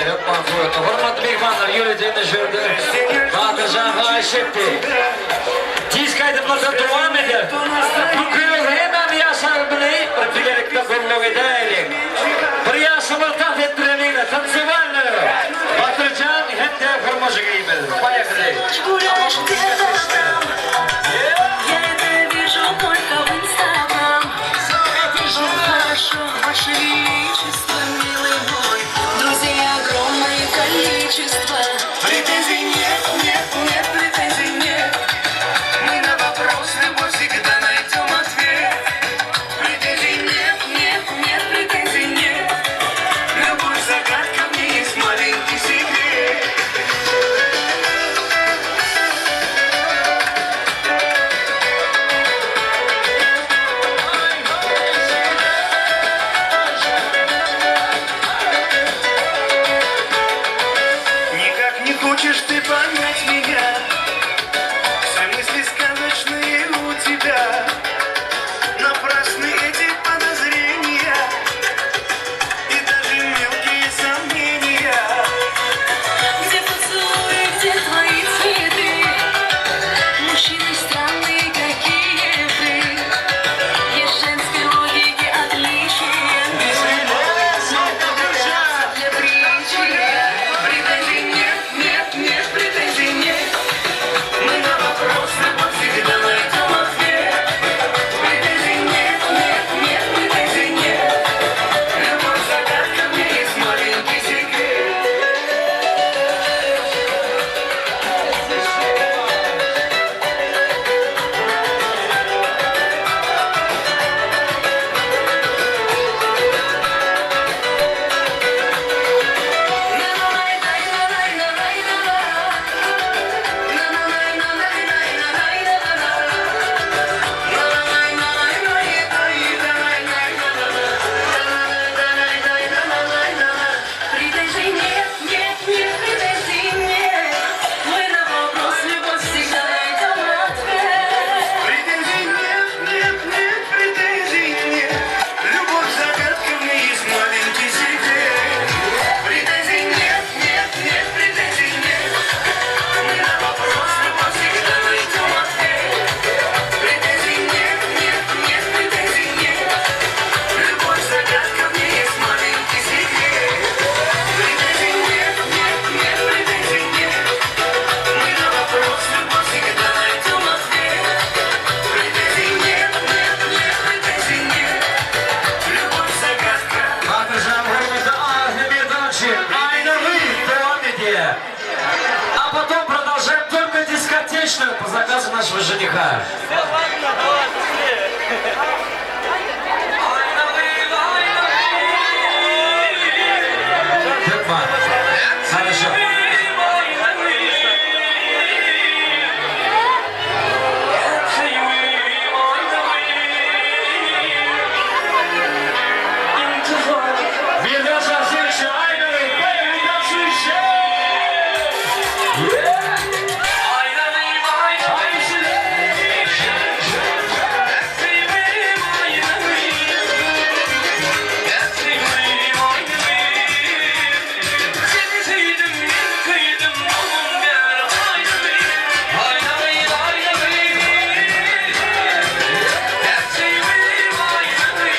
Hökman suratda. Hormatly myhmanlar, ýörite indi şu ýerde Batyrjan haýyş etdi. Disk aýdymlardan dowam eder. Bu köýeg hemmämiz ýaşlar bile bir bilelikde gulluk edäýeliň. Bir ýaşymyzy tans etdireliň-le, tansiwalnyý. Batyrjan hem-de Hurma jigimiz. Poýehli. Гуляешь где-то там Я это вижу только в Инстаграм Ну хорошо, Ваше Величество, милый мой Друзей огромное количество Претензий нет, нет, нет, претензий нет. Мы на вопрос любовь всегда найдем ответ. Претензий нет, нет, нет, претензий нет. Любовь загадка, в ней есть маленький секрет. Никак не хочешь ты понять меня Все мысли сказочные у тебя Напрасны эти подозрения И даже мелкие сомнения Где поцелуи, где твои цветы Мужчины странные, какие вы Есть в женской логике отличия Для приличия Претензий нет, нет, нет, претензий нет Мы на вопрос любовь всегда найдем ответ Претензий нет, нет, нет, претензий нет Любовь загадка, в ней есть маленький секрет. Претензий нет, нет, нет, претензий нет Мы на вопрос любовь всегда найдем ответ Претензий нет, нет, нет, претензий нет. Любовь загадка, в ней есть маленький секрет. Претензий нет, нет, нет, претензий нет. Мы на вопрос любовь всегда найдем ответ. Претензий нет, нет, нет, претензий нет. Любовь загадка, в ней есть маленький секрет. Претензий нет, нет, нет, претензий нет. Мы на вопрос любовь всегда найдем ответ. Претензий нет, нет, нет, претензий нет. Любовь загадка. Batyrjan hormatly Ahli Aýnaly dowam edýär. А потом продолжаем только дискотечную по заказу нашего жениха. Все, ладно, давай, быстрее. Aýnaly, aýnaly. Hökman. Хорошо. Aýnaly. Söýgim aýnaly. Intizar. Mirdas Васильевич Aýnaly, поехали танцующие! Aýnaly, aýnaly. Söýgim aýnaly. Söýgim aýnaly. Seni söýdüm, men köýdüm, onuň bäri aýnaly. Aýnaly, aýnaly. Söýgim aýnaly. Söýgim aýnaly.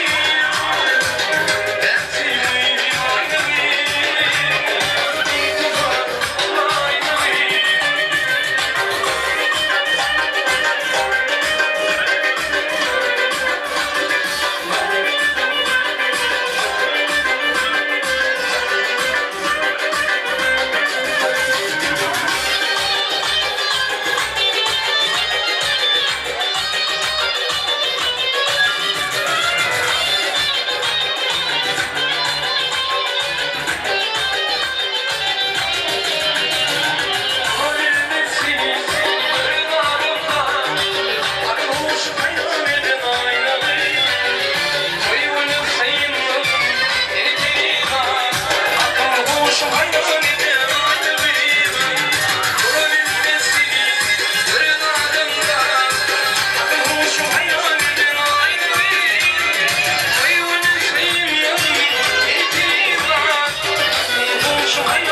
Aýnaly.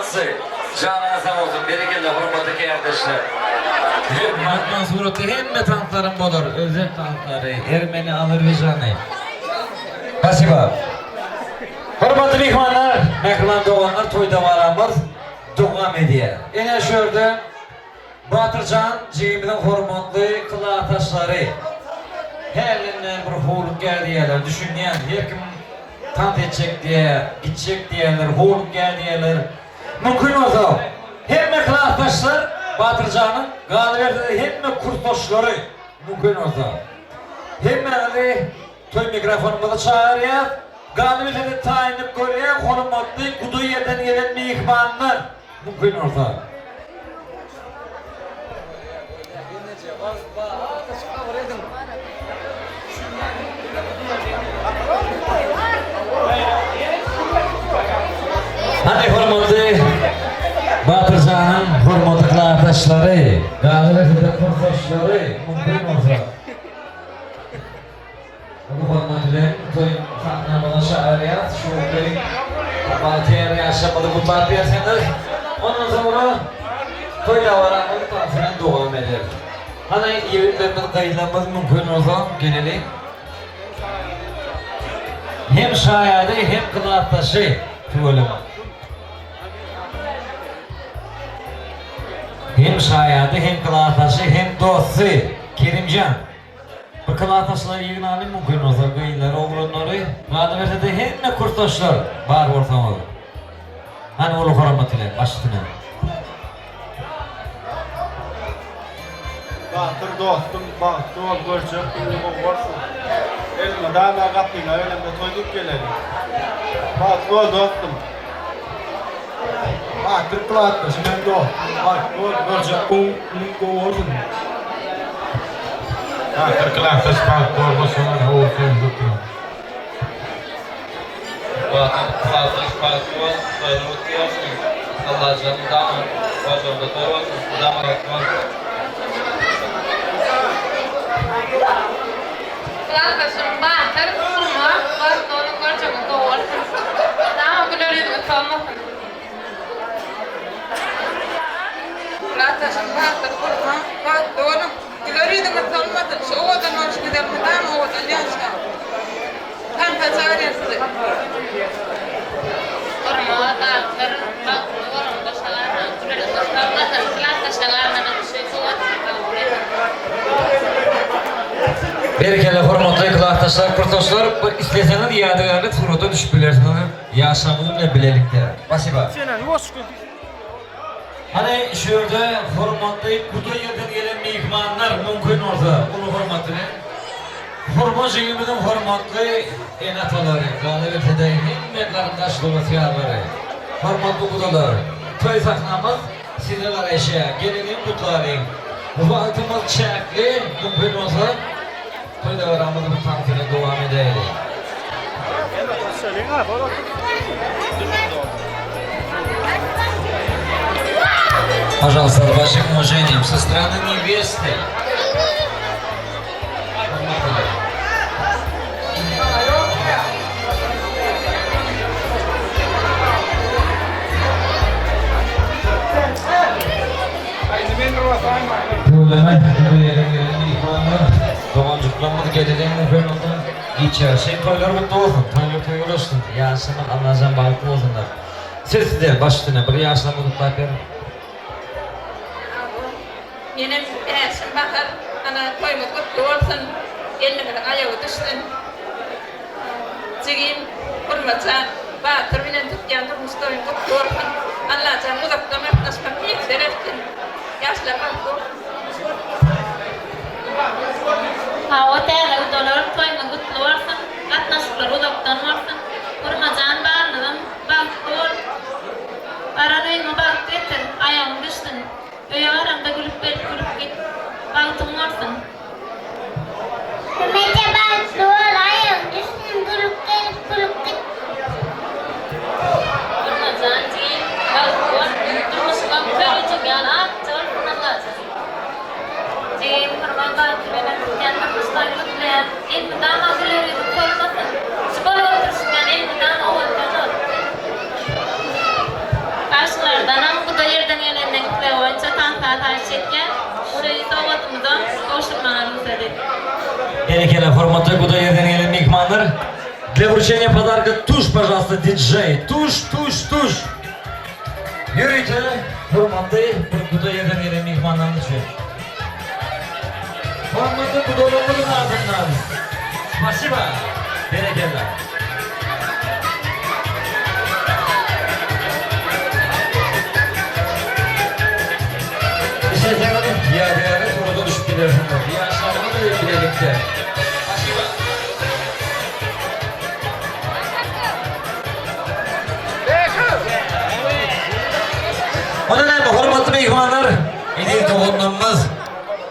Molodtsy! Janyňyz sag bolsun, berekella hormatly kärdeşler! Hökman suratda hemme tanslaryň bolar, özbek tanslary, ermeni, azerbaýjany. Spasiba. Hormatly myhmanlar, mähriban doganlar toý dabaramyz dowam edýär. Ene şu ýerde Batyrjan jigimiziň hormatly klasdaşlary. Hälinden bir howlukýar diýýärler, düşünýän, her kim tans etjek diýýär, gitjek diýýärler, howlukýar diýýärler. Mümkin bolsa, hemme klasdaşlar Batyrjanyň, galyberse-de hemme kursdaşlary mümkin bolsa, hemmäňizi toý mikrofonymyza çagyrýas. Galyberse-de taýynlyk görýän hormatly guda ýerden gelen myhmanlar mümkin bolsa. Hany hormatly Batyrjanyň hormatly klasdaşlary, galyberse-de kursdaşlary mümkin bolsa. Uly hormat bilen toý sahnamyza çagyrýas. Şu günki bagtyýar ýaşamyzy gutlap berseňiz, ondan soňra toý dabaramyz tans bilen dowam eder. Hany ýigitlerimiz, gyzlarymyz mümkin bolsa geleliň. Hem şaýady, hem klasdaşy tüweleme. Hem şaýady, hem klasdaşy, hem dosty Kerimjan. Bir klasdaşlary ýygnaly mümkin bolsa gyzlary oglanlary galybersede hemme kursdaşlar bar bolsaňyz hany uly hormat bilen baş üstüne. Batyr dostum bagtly bol görjek gününi gowy bolsun. Elmydama gapyňa gelemde toý diýip geleli. Bagtly bol dostum. Batyr klasdaşym hem dostum bagtly bol görjek günüň gowy bolsun. Batyr klasdaş bagtly bol goşalar howur söýüň götüriň. Batyr klasdaş bagtly bol toýuň gutly bolsun Allajan mydama ojagyňda toý bolsun mydama bagtly bol. Klasdaşym Batyr Gurma bagtly boluň görjegiň gowy bolsun. Mydama güler ýüzüňiz solmasyn. Klasdaşym Batyr Gurma bagtly boluň güler ýüzüňiz solmasyn şu owadan bolşuňyz ýaly mydama owadan ýaşaň. Tansa çagyrýan sizi. Gurma Batyr bagtly boluň goşalarmaň güler ýüzüňiz solmasyn klasdaşlaň arasynda şu sowatsyz kabul ediň. Berekella hormatly klasdaşlar, kursdaşlar, bir isleseňiz ýadygärlik surata düşüp bilersiňiz ýaşamyz bilen bilelikde. Spasiba. Hany şu ýerde hormatly guda ýerden gelen myhmanlar mümkin bolsa uly hormat bilen Hurma jigimiziň hormatly ene-atalary, galyberse-de hemme garyndaş dost-ýarlary, hormatly gudalar, toý sahnamyz size garaşýar, geleliň gutlalyň. Wagtymyz çäkli, mümkin bolsa toý dabaramyzy bu tans bilen dowam edäýeliň. Пожалуйста, с большим уважением со стороны невесты. Tüweleme, bu ýere gelen myhmanlar, doganjyklarymyz geleliň mümkin bolsa giç ýaşaýyn toýlar gutly bolsun, toýlar toýa ulaşsyn, ýaşamak Allajan bagtly bolsunlar. Söz sizde baş üstüne bir ýaşlama gutlap beriň. Menem Bäşim Bahar ana toýumyz gutly bolsun gelnimiziň aýagy düşsün jigim Hurmajan Batyr bilen tutýan durmuş toýuň gutly bolsun Allajan uzakdan gatnaşmak miýesser etsin ýaşlar bagtly bolsun. Hawa täze gudalar toýuňyz gutly bolsun gatnaşyklar uzakdan bolsun Hurmajan barlyzym bagtly bol baran öýüňe bagt getir aýagyň düşsün Öýe baraňda gülüp gelip gülüp git. Bagtyň bolsun. Hümete bagtly bol aýagyň düşsün gülüp gelip gülüp git. Gurnajan jigim bagtly bol durmuşyňam köýnejik ýaly akja bolsun Allajan. Jigim Gurban bagtly bilen tutýan durmuş toýuny gutlaýan elmydama güler ýüzüň. haýyş etýän. Şu sowgadymyzam gowşurmaga rugsat ediň. Berekella hormatly guda ýerden gelen myhmanlar. Для вручения подарка tuş пожалуйста диджей. Tuş tuş tuş. Ýörite hormatly bir guda ýerden gelen myhmanlarymyz üçin. Hormatly gudalarymyzyň adyndan. Spasiba. Berekella. Isleseňiz ýadygärlik surata düşüp bilersiňiz. Ýaşlaryňyz bilen bilelikde. Spasiba. Onda näme, hormatly myhmanlar, eziz doganlarymyz,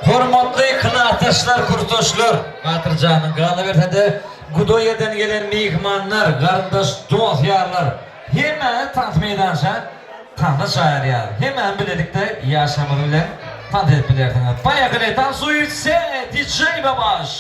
hormatly klasdaşlar, kursdaşlar, Batyrjanyň galyberse-de, guda ýerden gelen myhmanlar, garyndaş, dost-ýarlar, hemmäňizi tans meýdança tansa çagyrýar. Hemmäňiz bilelikde ýaşlarymyz bilen tans edip bilersiňiz. Poýehali, tansuyte, DJ Babaş!